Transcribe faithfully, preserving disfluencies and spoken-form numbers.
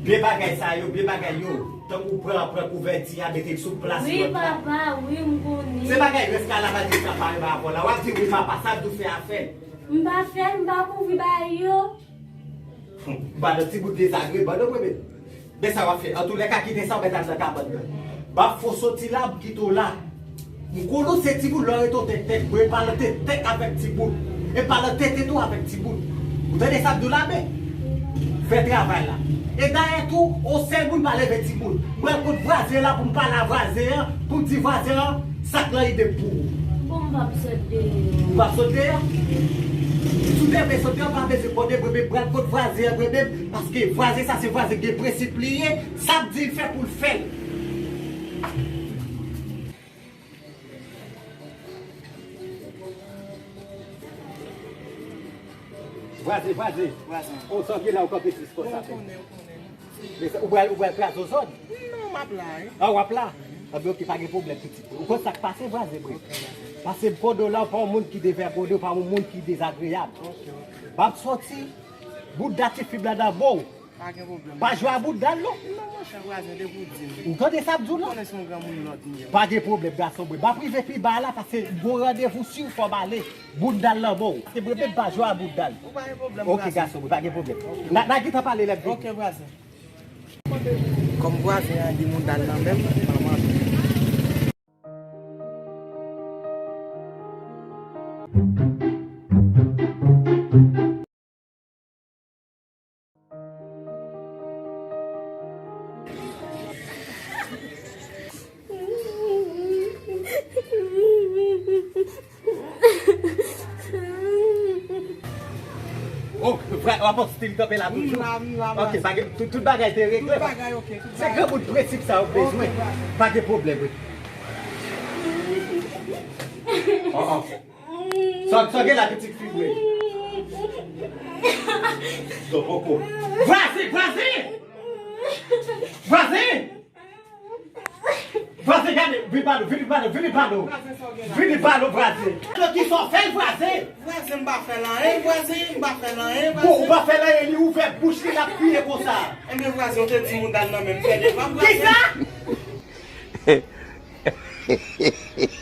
Vye bagay sa yo, vye bagay yo. Tankou pran, pran kouvèti a, mete l sou plas. Wi, papa, wi, m konnen. Se bagay rès ka la pa di sa pare pa rapò la. W ap di wi, papa, sa tou fè afè. M pa fè l, m pa kouvri bagay yo. Humm, ou pa nan ti bout dezagreman non, bebe. Men sa w ap fè. Antoulèka, kite sa, ou mèt al nan kabann nan. M ap fè w soti la, m kite w la. M konnen w se timoun, lè w rete w tèktèk, mwen pa nan tèktèk avèk timoun. E pa nan tete tou avèk timoun. Ou tande sa m di w la, men? Fè travay la. E dayè tou, on sèl moun pa leve timoun. Mwen kot vwazen la pou m pale a vwazen an, pou m di vwazen an, sa k nan ide m pou ou. Bon, m p ap sot deyò. Ou p ap sot deyò? Si w te vle sot deyò, pa bezwen konnen mwen menm, pral kot vwazen an mwen menm, paske vwazen sa se vwazen gen prensip li ye, sa m di l fè pou l fè l. Vwazen, vwazen. Vwazen. O, sa w gen la, ou kanpe sis konsa. Bon, ou konnen, ou konnen. Men sa, ou pral, ou pral kraze w zòn? Non, m ap la, wi. A, w ap la? Anben, oke, pa gen pwoblèm, pitit. Ou konn sa k pase, vwazen, bre? Pase m konnen w la, ou pa yon moun ki devègonde, ou pa yon moun ki dezagreyab. Oke, oke. M ap soti, bouda tifi m la nan men w. Pa gen pwoblèm. Pa jwe a bouda l, non. Non, monchè, vwazen, depi w di m. Ou tande sa m di w la? Ou konnen se yon granmoun lòd m ye. Pa gen pwoblèm, gason mwen. M ap rive pi ba la, paske m gon randevou si w fò m ale. Bouda l nan men w. Se mwen menm pa jwe a bouda l. Ou pa gen pwoblèm, vwazen. Oke, gason mwen, pa gen pwoblèm. Oke. N a, n a gentan pale lè m vini. Oke, vwazen. Kòm vwazen an gen bouda l nan men m, manman. Oh, frè, w ap still kanpe la toujou? M la, m la, m la. Ok, pa gen, tout, tout bagay te regle. Tout bagay ok, tout bagay. Se granmoun prensip sa yo bezwen. Ok, pa gen pwoblèm, wi. Oh, oh. Sa, sa gen la pitit fi vre. Don poko. Vwazen, vwazen! Vwazen! Vwazen, gade, vin ba nou, vin ba nou, vin ba nou. Vin ba nou, vwazen. Kisa w fè l, vwazen? Vwazen, m pa fè l anyen, vwazen, m pa fè l anyen, vwazen. Bon, ou pa fè l anyen, li ouvè bouch li, l ap kriye konsa. Enben, vwazen, ou te di moun dal nan men m fè devan, vwazen. Kisa?